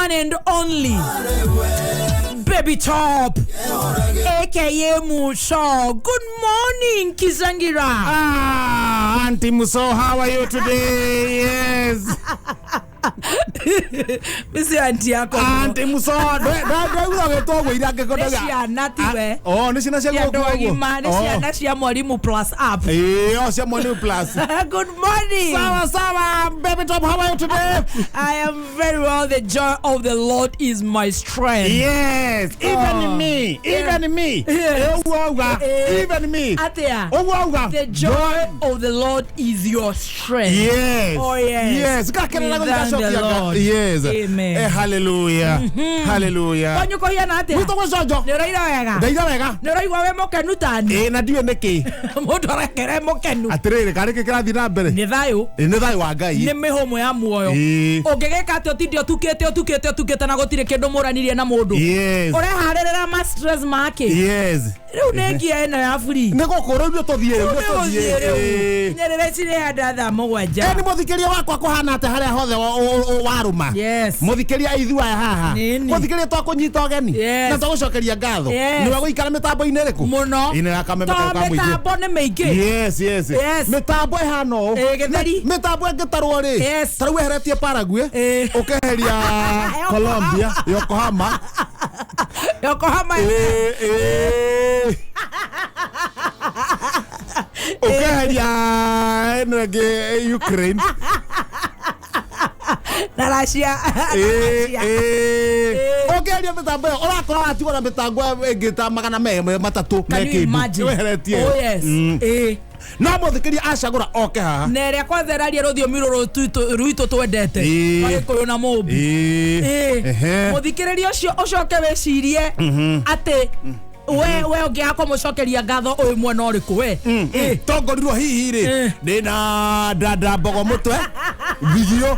One and only Baby Top, aka Muso. Good morning, Kizangira. Ah, Auntie Muso, how are you today? Yes. Misi auntie yako. Auntie Muso, ndaigua gĩtwo gwĩira angĩkorwo Nĩ ciana tiwe. Oh, nĩ ciana cia Cia andũ gũkũ agima, nĩ ciana cia mwalimu plus up. Ĩĩ, oh, cia mwalimu plus. Good morning. Sawa sawa, Baby Top, how are you today? I am very well. The joy of the Lord is my strength. Yes, even Oh. me, even me. Yes. Ũguo auga, Eh. even me. Atea. Ũguo auga. The joy of the Lord is your strength. Yes. Oh, yes. Yes. Gakenera We thank the gũgacokia nga- Lord. Yes. Amen. Eh, hallelujah. Hallelujah. Kwanyu kũhiana atĩa? Gwitũ gwĩ conjo. Nĩ ũraira wega? Ndaira wega. Nĩ ũraigua wĩ mũkenu tani? Ĩĩ na ndiũĩ nĩkĩ. Mũndũ arekera e mũkenu. Atĩrĩrĩ, karĩ kĩ kĩrathiĩ na mbere? Nĩ thayũ. Ĩĩ, nĩ thayũ wa Ngai. Nĩ mĩhũmũ ya muoyo. Ĩĩ. Ũngĩgĩka atĩa ũtinde ũtukĩte ũtukĩte ũtukĩte na gũtirĩ kĩndũ mũranirie na mũndũ. Yes. Ũreharĩrĩra ma stress make. Yes. Rĩu nĩ ngia ĩno ya free. Nĩ gũkũ rĩu nĩ tũthiĩ rĩu nĩ Rĩu tũthiĩ. rĩu. Ĩĩ. Nyerere cirĩhanda thaa mũgwanja. Ĩ, nĩ mũthikĩria wakwa kũhana atĩ harĩa hothe warũma. Yes. Mũthikĩria ithuĩ aya haha. Nĩni. Mũthikĩria twakũnyita ũgeni. Yes. Na twagũcokeria ngatho. Yes. Nĩwe gũikara mĩtambo-inĩ ĩrĩkũ? Mũno. Ĩno ya kameme To kau ka mũingĩ. mĩtambo nĩ mĩingĩ. Yes. Yes. Mĩtambo ĩhana ũũ. Ĩ, gĩtheri. Mĩtambo ĩngĩtarwo rĩ. Yes. Ta rĩu weheretie Paraguay. Ĩ. Ũkeheria Colombia, Yokohama. Yokohama. Ĩ, ĩ. Ũkeheria ĩno ĩngĩ Ukraine. Na Russia. Ĩ, Russia. ĩ. Ũngĩeheria mĩtambo ĩyo ũrakora watigwo na mĩtambo ĩngĩ ta magana matatũ Can you me kĩndũ. imagine? Weheretie. Oh yes. Ĩ. No mũthikĩria acagũra oke haha. Na ĩrĩa kwanza ĩraria rũthiomi rũrũ rwitũ twendete. Ĩ. Wa Gĩkũyũ na Mũmbi. Ĩ. Ĩ. Ehe. Mũthikĩrĩria ũcio ũcoke wĩcirie atĩ we we ũngĩaga kũmũcokeria ngatho ũyũ mwena ũrĩkũ we. Ĩ. Tongorirwo hihi rĩ Eh. ndĩna ndanda mbogo mũtwe thigio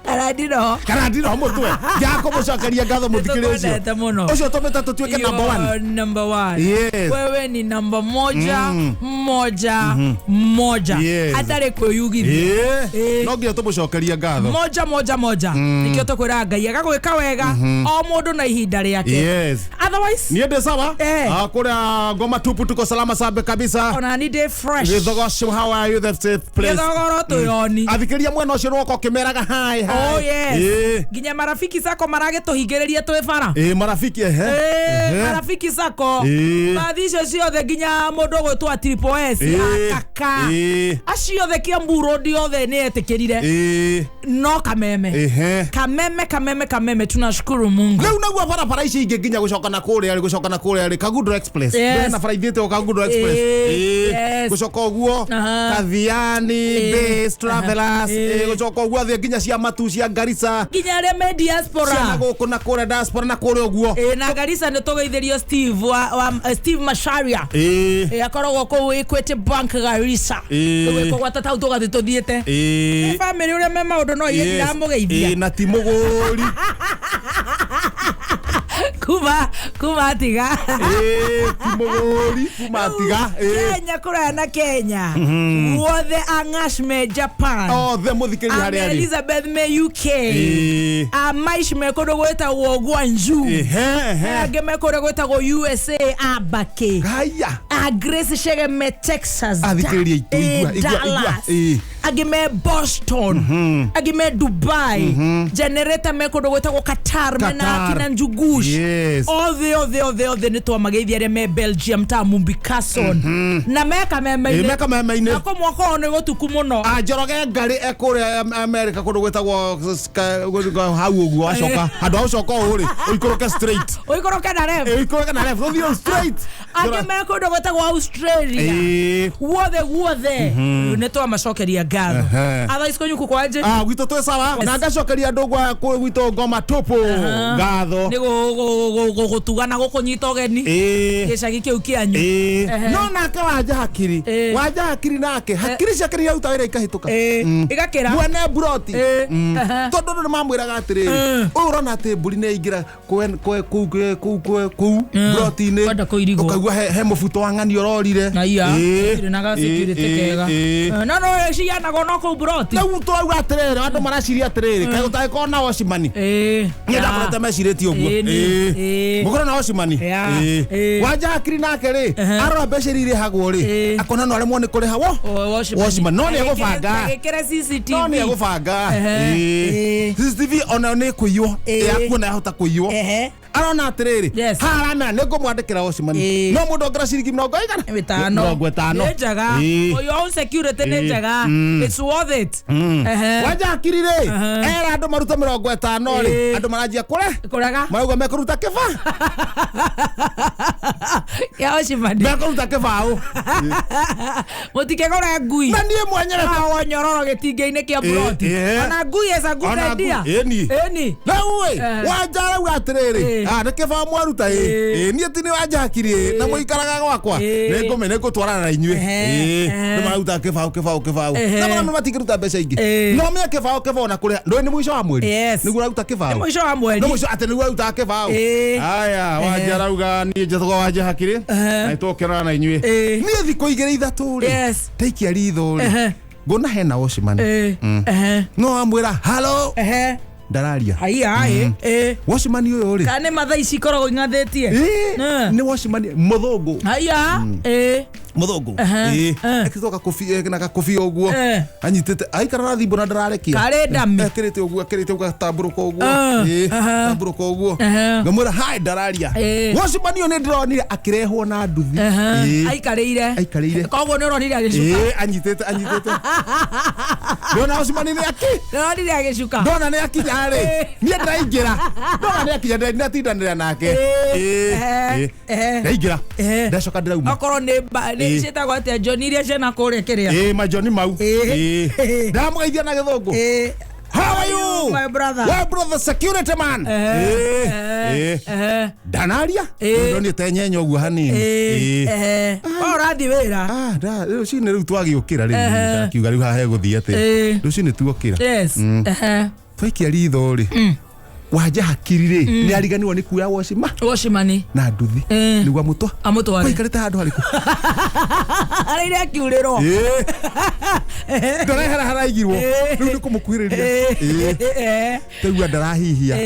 Kana ndino. kana ndino mũtwe njaga kũmũcokeria ngatho mũthikĩrĩria ũcio Nĩtũkwendete mũno. ũcio tũmĩte tũtuĩke number You one are number one. Yes. Wewe ni namba moja moja moja. Yes. Hatarĩ kwĩyugithia. Ĩĩ. Ĩĩ. No nginya tũmũcokerie ngatho. Moja moja moja. Nĩkĩo tũkwĩraga Ngai agagwĩka wega o mũndũ na ihinda rĩake. Yes. Otherwise Niĩ ndĩ sawa. Eh. Ah, kũrĩa ngoma tupu tuko salama sabe kabisa. ona ni ndĩ fresh. Gĩthogocio, how are you, the safe place? Gĩthogoro twĩoni. Athikĩrĩria mwena ũcio nĩwoka ũkĩmeraga hi hi. Oh yes. Ĩĩ. Nginya marafiki zako maragĩtũhingĩrĩria twĩ bara. Ĩĩ, marafiki ehe. Eh, Ehe. marafiki zako Ĩĩ. bathi icio ciothe nginya mũndũ ũgwĩtwo Triple S Ĩĩ. akaka Ĩĩ. acio othe Kiambu Road othe nĩ etĩkĩrire Ĩĩ. no kameme Ehe. kameme kameme kameme tunashukuru Mungu. Rĩu naguo barabara ici ingĩ nginya gũcoka na kũrĩa rĩ gũcoka na kũrĩa rĩ Kagundo Express. Yes. Ndĩrĩ na bara ithiĩte Kagundo Express. Ĩĩ. Ĩĩ. Yes. Gũcoka ũguo Aha. Kathiani, Ĩĩ. Base, Travelers, Ĩĩ. ĩĩ, gũcoka ũguo thiĩ nginya cia matu cia Garissa. Nginya arĩa me Ciana diaspora. gũkũ na kũrĩa diaspora na kũrĩa ũguo. Ĩĩ, na Garissa nĩ tũgeithĩrio Steve wa Steve Macharia. Ĩĩ. Ĩĩ, akoragwo kũu Equity Bank Garissa. Ĩĩ. Tũgwĩkwo gwata tau tũgathiĩ tũthiĩte. Ĩĩ. Bamĩrĩ ũrĩa me maũndũ no iye Yes. ndiramũgeithia. Ĩĩ, na ti mũgũri. Kuma tiga. Ĩĩ, ti mũgũri kuma tiga. Ĩĩ. Kenya kũraya na Kenya. Guothe Angash me Japan. Othe mũthikĩrĩria Ame harĩa arĩ. Elizabeth me UK. Ĩĩ. Amaish me kũndũ gwĩtagwo Guangzhou. Ehe, ehe. Angĩ me kũrĩa gwĩtagwo USA Abake. Haya. A Grace Shege me Texas. Athikĩrĩria aitũ, igua, igua, igua. Dallas. Ĩĩ. Angĩ me Boston. Angĩ me Dubai. Generator me kũndũ gwĩtagwo Qatar mena Qatar. akina Njugush. Yes. Othe othe othe othe nĩ twamageithia arĩa me Belgium ta Mumbi Carson. Na me Ĩĩ, kameme-inĩ. me kameme-inĩ. Nako mwaka ũyũ nĩ gũtuku mũno. Ah, Njoroge Ngarĩ e kũrĩa America kũndũ gwĩtagwo hau ũguo acoka handũ ha ũcoka ũũ rĩ ũikũrũke straight. Ũikũrũke na left. Ĩĩ, ũikũrũke na left ũthiĩ straight. Angĩ me kũndũ gwĩtagwo Australia. Ĩĩ. Guothe guothe nĩ twamacokeria ngatho. Ehe. Otherwise kũnyuku kwanje Ah, gwitũ twĩ sawa na ngacokeria andũ gwa gwitũ ngoma tupu ngatho. Nĩ Gũgũtuga na gũkũnyita ũgeni gĩcagi kĩu kĩanyu. Ehe. No nake wanja hakiri, wanja hakiri nake hakiri ciake nĩ iraruta wĩra ikahĩtũka. Igakĩra. Mwene mburoti, tondũ andũ nĩ mamwĩraga atĩrĩrĩ, ũyũ ũrona atĩ mbũri nĩ yaingĩra kũu kũu mburoti-inĩ, Kwenda kũirigwo. ũkaigua he mũbuto wa ng'ani ũrorire. Na iya gũtirĩ na ga security kega. No no cianagwo no kũu mburoti. Rĩu tũrauga atĩrĩrĩ, andũ maraciria atĩrĩrĩ, kaĩ gũtangĩkorwo na wocimani? Niĩ ndakorete mecirĩtie ũguo. Ĩĩ, nĩ. Mũkorwo na wocimani. Wanja hakiri nake rĩ, arora mbeca iria irĩhagwo rĩ, akona no aremwo nĩ kũrĩha wo watchman, no nĩ egũbanga. Agĩkĩre CCTV. No nĩ egũbanga. CCTV onayo nĩ kũiywo, yakuona yahota kũiywo. Arona atĩrĩrĩ, haha aramera nĩ ngũmwandĩkĩra watchman, no mũndũ ongera ciringi mĩrongo ĩigana? Ĩtano. 50. Nĩ njega. Your own security nĩ njega. It's worth it. Wanja hakiri rĩ, era andũ marute 50 rĩ, andũ maranjia kũre Kũrega. marauga mekũruta kĩba Ya watchman. Mekũruta kĩbaũ. Mũtikĩgũre ngui. Na niĩ mwenyewe Awo nyororo gĩtingĩ-inĩ kĩa mburoti. Ona ngui is a good Ona idea. Ĩni. Ĩni. Rĩu ĩ, wanja arauga atĩrĩrĩ, nĩ kĩbaũ mwaruta ĩ, niĩ ti nĩ wanja hakiri ĩ, na mũikaraga gwakwa, nĩ ngũtwarana na inyuĩ. Nĩ mararuta kĩbaũ kĩbaũ kĩbaũ, na marona matingĩruta mbeca ingĩ, no mĩa kĩbaũ kĩbaũ na kũrĩha ndũĩ nĩ mũico wa mweri, nĩguo ũraruta kĩbaũ. Nĩ mũico wa mweri. Nĩ mũico atĩ nĩguo ũrarutaga kĩbaũ. Aya, wanja arauga niĩ njĩtagwo wanja hakiri, na nĩtũgũkenana na inyuĩ. Niĩ thikũ igĩrĩ ithatũ rĩ, ndaikia ritho rĩ, ngona hena watchman, no amwĩra halo, ndararia. Haiya ĩ. Watchman ũyũ rĩ, Kana nĩ mathaa ici ikoragwo ing'athĩtie? Nĩ watchman mũthũngũ. Haiya. Mũthũngũ. Ekĩrĩtwo na gakobia ũguo, anyitĩte aikara na thimbo na ndararekia. Karĩ ndami. Ekĩrĩte ũguo, ekĩrĩte ũguo, agatambũrũka ũguo. Tambũrũka ũguo. Ngamwĩra hi, ndararia. Watchman ũyũ nĩ ndĩronire akĩrehwo na nduthi. Aikarĩire. Aikarĩire. Koguo nĩ ũronire agĩcuka. Anyitĩte anyitĩte, ndona watchman nĩ aki Nĩ ũronire agĩcuka. Ndona nĩ akinya rĩ, niĩ ndĩraingĩra, ndona nĩ akinya ndĩratindanĩra nake. Ndaingĩra, ndacoka ndĩrauma. Okorwo nĩ nĩ ciĩtagwo atĩa, John iria ciana kũrĩa kĩrĩa. Ĩ, majoni mau. Ndamũgeithia na gĩthũngũ. How are you? My brother. My brother, security man. Ndanaria. Ndonire nyenya ũguo hanini. O ũrathiĩ wĩra. Ah, rũcinĩ rĩu twagĩũkĩra rĩu, ndakiuga rĩu haha hegũthiĩ atĩa? Rũcinĩ tuokĩra, twaikia ritho rĩ, wanja hakiri rĩ, nĩ ariganĩrwo nĩ kuoya wocima Watchman. na nduthi nĩguo amũtwa Amũtware. Waikarĩte handũ harĩkũ? Arĩire akiurĩrwo. Ndorehera haraigirwo, rĩu nĩ kũmũkuhĩrĩria. Taigua ndarahihia.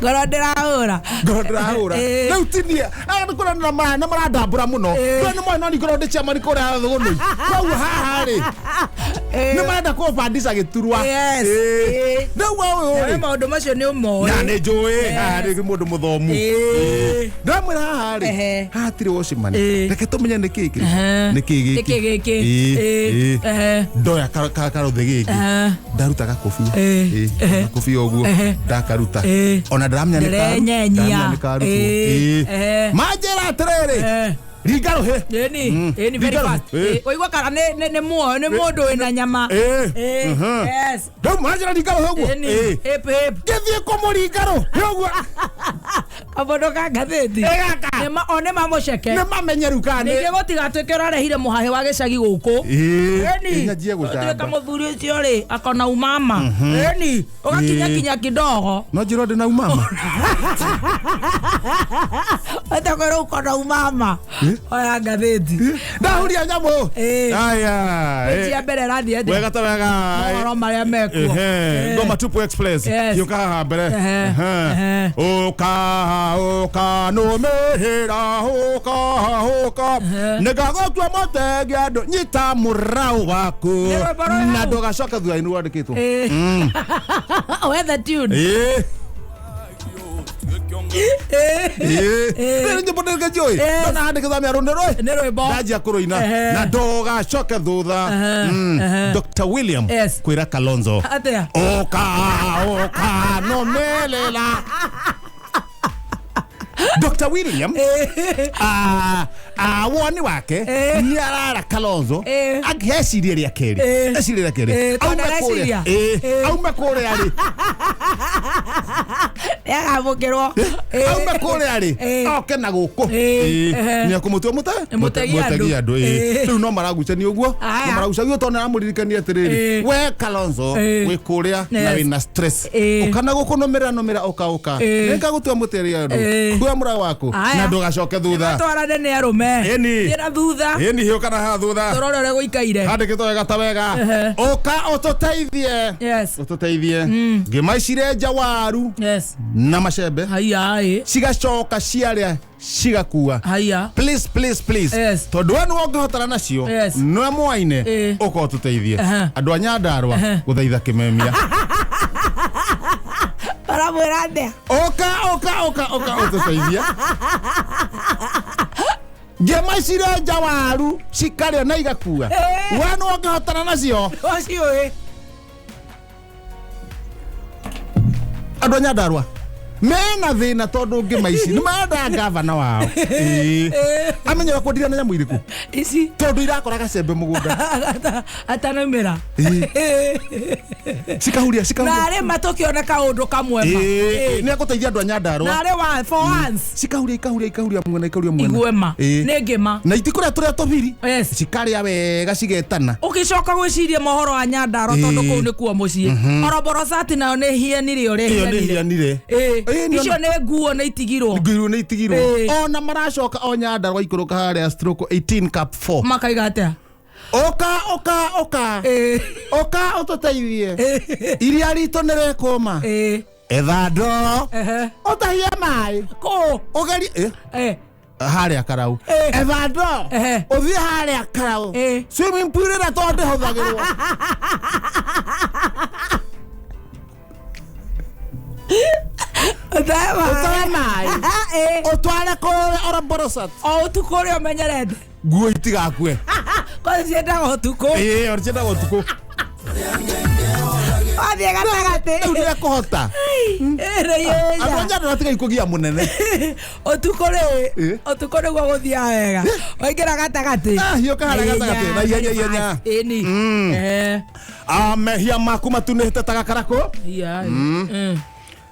Ngoro ndĩrahũra. Ngoro ndĩrahũra. Rĩu tinie kũrĩa nĩ marandambũra mũno. Kũrĩa nĩ moĩ no nikorwo ndĩ chairman kũrĩa Thũgũnũi, koguo haha rĩ, nĩ marenda kũbandisha gĩturwa. Rĩu ũyũ Nawe rĩ, maũndũ macio nĩ ũmoĩ. Na nĩ njũĩ haha rĩ mũndũ mũthomu. Ndamwĩra haha rĩ, haha hatirĩ watchman, reke tũmenye nĩ kĩĩ kĩrĩ, nĩ kĩĩ gĩkĩ. Nĩkĩ gĩkĩ? Ndoya karũthĩ gĩkĩ, ndaruta gakobia. Gakobia ũguo, ndakaruta, ona ndaramenya nĩ Ndĩrenyenyia. ndaramenya nĩ karutwo. Manjĩra atĩrĩrĩ, ringa rũhĩ. Ĩni, ĩni, very Ringa rũhĩ. fast. Ũigua kana nĩ muoyo, nĩ mũndũ wĩna nyama. Rĩu manjĩra ringa rũhĩ ũguo. Ĩni, hip hip. Ngĩthiĩ kũmũringa rũhĩ ũguo. Kabondo ka ngathĩti. Gaka. O nĩ mamũceke. Nĩ mamenye rĩu kana nĩ Ningĩ gũtigatuĩke ũrarehire mũhahĩ wa gĩcagi gũkũ. Ĩni, Nyanjie ũtuĩka gũcamba. mũthuri ũcio rĩ akona umama. Ĩni, ũgakinya kinya kidogo. No njĩrwo ndĩ na umama. Ũtakwĩrwo ukona umama. Oya ngathĩti. Ndahuria nyamũ. Aya. Cia mbere ĩrathiĩ atĩa? Wega ta wega. Mohoro marĩa mekuo. Ngoma Tupu Express. Gĩũka haha mbere. Ũka ũka nũmĩrĩra, ũka ũka nĩngagũtua mũtenge andũ, nyita mũraũ waku Nĩ rwĩmbo rwĩ na hau. ndũgacoke thutha-inĩ rwandĩkĩtwo. Wethe tune. Rĩrĩ nyĩmbo ndĩngĩnjũĩ, ndona handĩkĩtwo mĩarũ nĩ rũĩ Nĩ rwĩmbo. Ndanjia kũrũina na ndũgacoke thutha. Dr. William kwĩra Kalonzo Atĩa? Ũka ũka nũmĩrĩra. Dr. William, Woni wake Eh. nĩ arara Kalonzo Eh. angĩeciria rĩa kerĩ Eh. eciria rĩa kerĩ Eh, tondũ aume kũrĩa areciria. Eh, Eh. aume kũrĩa rĩ Nĩakamũkĩrwo. aume kũrĩa rĩ Eh. oke na gũkũ Eh, ehe. nĩ akũmũtua mũte Mũtegi mũtegi andũ. andũ eh. Eh. Rĩu no maragucania ũguo Aya. no maragucania tondũ nĩaramũririkania atĩrĩrĩ Eh. we Kalonzo Eh. wĩ kũrĩa na Yes. wĩna stress Eh. ũka na gũkũ nũmĩrĩra nũmĩrĩra ũka ũka Eh. nĩngagũtua mũteri andũ Eh. kua mũra waku Aya. na ndũgacoke thutha Twarane nĩ arũme. Ĩni. Thiĩ na thutha. ĩni hiũka na haha thutha Tũrore ũrĩa gũikaire. handĩkĩtwo wega ta wega Ehe. ũka ũtũteithie Yes. ũtũteithie ngĩma cirenja waru Yes. na macembe Haiya ĩ. cigacoka ciarĩa cigakua Haiya. Please, please, please. Yes. Tondũ we nĩwe ũngĩhotana nacio Yes. nĩwe mwaine Eh. ũka ũtũteithie Aha. andũ a Nyandarua Aha. gũthaitha kĩmemia Ũramwĩra atĩa? ũka ũka ũka ũka ũtũteithie ngĩma cirenja waru cikarĩa na igakua Eh. we nĩwe ũngĩhotana nacio Ũciũĩ. andũ a Nyandarua mena thĩna tondũ ngĩma ici nĩ mendaga gavana wao Ĩĩ. amenye ũrĩa kwendiria na nyamũ irĩkũ Ici. tondũ irakora gacembe mũgũnda Atanaumĩra. Ĩĩ. cikahuria cikahuria Narĩ ma tũkĩone kaũndũ kamwe ma. Ĩĩ, nĩ egũteithia andũ a Nyandarua Narĩ wa for once. cikahuria ikahuria ikahuria mwena ikahuria mwena Igwema. Ĩĩ. Nĩ ngĩma. Na itikũrĩa tũrĩa tũbiri Yes. cikarĩa wega cigetana Ũgĩcoka gwĩciria mohoro wa Nyandarua tondũ Ĩĩ. kũu nĩkuo mũciĩ. Oroborosati nayo nĩ hianire ũrĩa ĩyo nĩ hianire. hianire Ĩĩ. Ĩĩ, nĩ Icio ona- nĩ nguo nĩ itigirwo. ngirwo nĩ itigirwo Ĩĩ. ona maracoka o Nyandarua ikũrũka harĩa stroke 18 cap 4 Makaiga atĩa? ũka ũka ũka Ĩĩ. ũka ũtũteithie iria ritũ nĩ rĩkũma Ĩĩ. etha ndoo Ehe. ũtahie maĩ Kũ? ũgerie ĩ, Eh. harĩa karau Ĩ. etha ndoo Ehe. ũthiĩ harĩa karau Ĩ. swimming pool ĩrĩa tondũ ndĩhũthagĩrwo Ũtahe maĩ. ũtahe maĩ Ĩĩ. ũtware kũrĩa Oroborosat O ũtukũ ũrĩa ũmenyerete. nguo itigakue Kwanza ciendaga ũtukũ. ĩĩ oriciendaga ũtukũ Wathiĩ gatagatĩ. rĩu nĩekũhota Ĩĩ, andũ a nĩ Nyandarua tigai kũgia mũnene ũtukũ rĩ Ĩ. ũtukũ nĩguo gũthiaga wega waingĩra gatagatĩ Ah, hiũka harĩa gatagatĩ, na ihenya, ihenya. ĩni Eh, Ah, mehia maku matunĩhĩte ta gakarakũ iya, mm.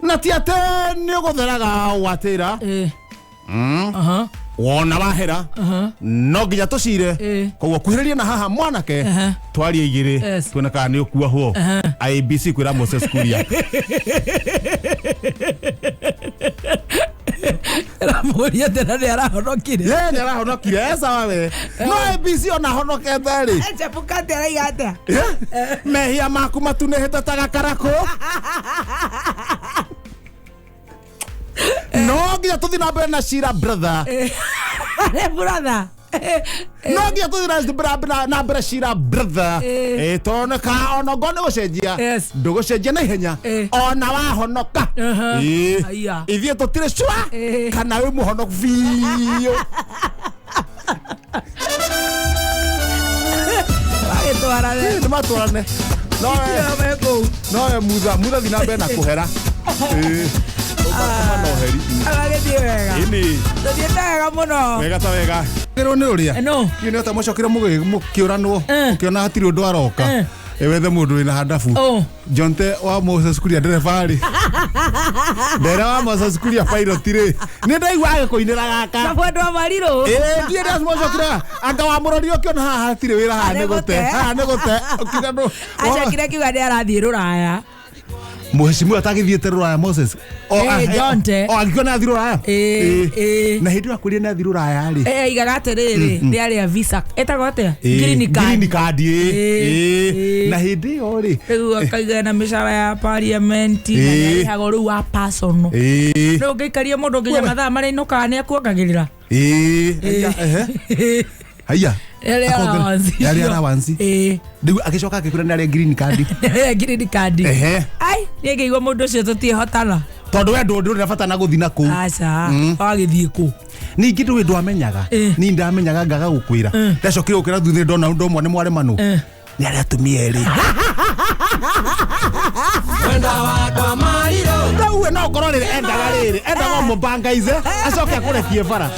na ti atĩ nĩ ũgũtheraga watĩra Ĩ. Aha, wona wahera aha. no nginya tũcire Ĩ. koguo kuhĩrĩria na haha mwanake Aha. twarie igĩrĩ Yes. tuone kana nĩ ũkuahwo Aha. IBC kwĩra Moses Kuria Aramũria atĩ na nĩ arahonokire ye nĩ arahonokire e sawa we no IBC ona honokete rĩ Chebukati araiga atĩa Eh, mehia maku matunĩhĩte ta gakarakũ no nginya tũthiĩ na mbere na cira brother Arĩ brother no nginya tũthiĩ na mbere cira brother Eh. Eh, tondũ ka ona ngorwo nĩ gũcenjia Yes. ndũgũcenjia na ihenya Eh. ona wahonoka Aha. Eh. Aya. ithuĩ tũtirĩ cua Eh. kana wĩ mũhonoku biũ Magĩtwarane nĩ matwarane Ĩyo me kũu nowe mutha mutha thiĩ na mbere na kũhera Eh. Ũkoma na ũheri Agagĩthiĩ wega ĩni Tũthiĩte wega mũno wega ta wega rĩrwo nĩ ũrĩa No. niĩ nĩ ota mũcokire mũkĩũranwo Eh. ũkĩona hatirĩ ũndũ aroka Eh. wethe mũndũ wĩna handabu Oh. Jonte wa Moses Kuria ndereba rĩ ndere wa Moses Kuria pilot rĩ nĩ ndaigua agĩkũinĩra gaka Na mwendwa marirũ ĩĩ ndiĩ ndacimũcokire anga wamũrorire ũkĩona haha hatirĩ wĩra haha nĩ gũte haha nĩ gũte ũkiuga ndũ acokire akiuga nĩ arathiĩ rũraya Mheshimiwa atagĩthiĩte rũraya Moses O, Eh, ah, eh, Jonte. o angĩkiona athiĩ rũraya Ĩĩ, Ĩĩ. ĩĩ. Na hĩndĩ ĩyo akwĩrire nĩ athiĩ rũraya rĩ Eh, aigaga atĩrĩrĩ nĩ arĩa visa ĩtagwo atĩa Ĩĩ, green card green card, ĩĩ, Ĩĩ, ĩĩ. ĩĩ. Na hĩndĩ ĩyo rĩ rĩu akaiga na mĩcara ya parliament na Ĩĩ. nĩarĩhagwo rĩu wa personal ĩĩ rĩu ũngĩikaria mũndũ nginya Wewe. mathaa marĩa inũkaga nĩ akuongagĩrĩra ĩĩ haiya, ehe. Haiya Yarĩ allowance Yarĩ icio. allowance. Ĩĩ. Rĩu agĩcoka agĩkwĩra nĩ arĩa green card Nĩ green card Ehe. ai niĩ ngĩigua mũndũ ũcio tũtiĩhotana Tondũ we ndũ ndũrĩ na bata na gũthiĩ na kũu aca wagĩthiĩ kũ Ningĩ ndũĩ ndwamenyaga Ĩĩ. ni ndamenyaga ngaga gũkwĩra ndacokire gũkwĩra thutha ndona ũndũ ũmwe nĩ mwaremanwo Ĩĩ. Nĩ arĩa atumia erĩ. Rĩu we no ũkorwo rĩrĩ endaga rĩrĩ endaga ũmũbangaize acoke akũrekie bara.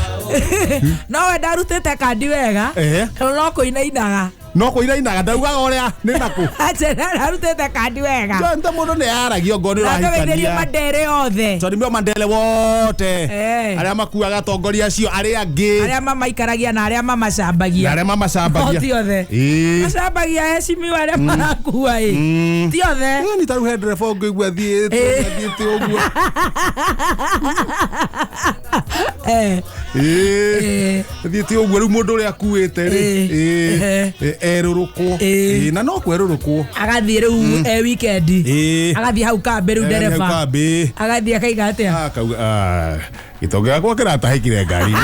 No we ndarutĩte kandi wega. Ehe. No kũinainaga. No kũinainaga ndaugaga ũrĩa nĩ nakũ. Acha ndarutĩte kandi wega. Jonte mũndũ nĩ aragia ongorwo nĩ Ndakawĩithĩrie ũrahikania. mandere othe. Tondũ mandele wote. Eh. Arĩa makuaga atongoria acio arĩa angĩ. Arĩa mamaikaragia na arĩa mamacambagia. Na arĩa mamacambagia. No ti othe. Ĩĩ. Macambagia heshimiwa arĩa marakua ĩ. Ti othe. Ni tarĩu he ndereba ũngĩigua thiĩte Ĩĩ. thiĩte ũguo. Eh. Ĩĩ. Ĩĩ. Thiĩte ũguo rĩu mũndũ ũrĩa akuĩte rĩ. Ĩĩ. Ĩĩ. Ehe. Erũrũkwo. Ĩĩ. Ĩĩ, na no kwerũrũkwo. Agathiĩ rĩu weekend. Ĩĩ. Agathiĩ hau kambĩ rĩu ndereba. Kambĩ. Agathiĩ akaiga atĩa? Akauga "Ah, gĩtonga gĩakwa kĩratahĩkire ngari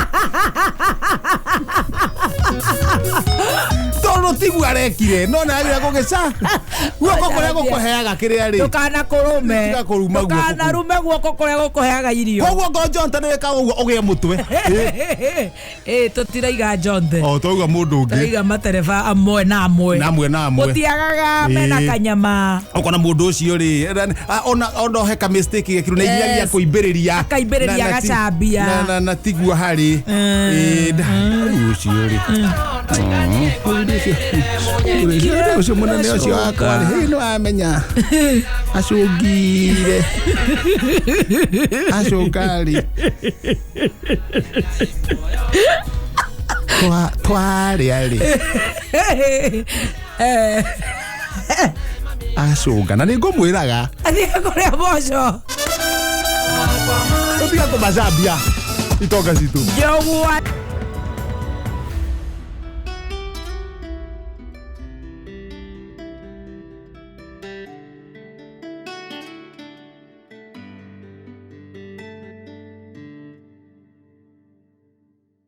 tondũ tiguo arekire no nĩ agire gũgĩca guoko kũrĩa gũkũheaga kĩrĩa rĩ. Ndũkanakũrũme. Tiga kũruma guoko kũu. Ndũkanarume guoko kũrĩa gũkũheaga irio. Koguo ngoro Jonte nĩ wĩkaga ũguo ũgĩe mũtwe. Ĩ tũtiraiga Jonte. O twauga mũndũ ũngĩ. Tũraiga matereba amwe na amwe. Na amwe na amwe. Gũtiagaga mena Ĩĩ. kanyama. Ũkona mũndũ ũcio rĩ ona he ka mistake gekirwo na iria Yes. kũimbĩrĩria. Akaimbĩrĩria, agacambia. Na tiguo harĩ. Ĩĩ, rĩu ũcio rĩ ũcio mũnene ũcio wakwa rĩ hĩ, nĩ wamenya acũngire acũnga rĩ twarĩa rĩ Eh, acũnga na nĩ ngũmwĩraga athiĩ kũrĩa mboco. Tũtiga kũmacambia itonga citũ. Njogu.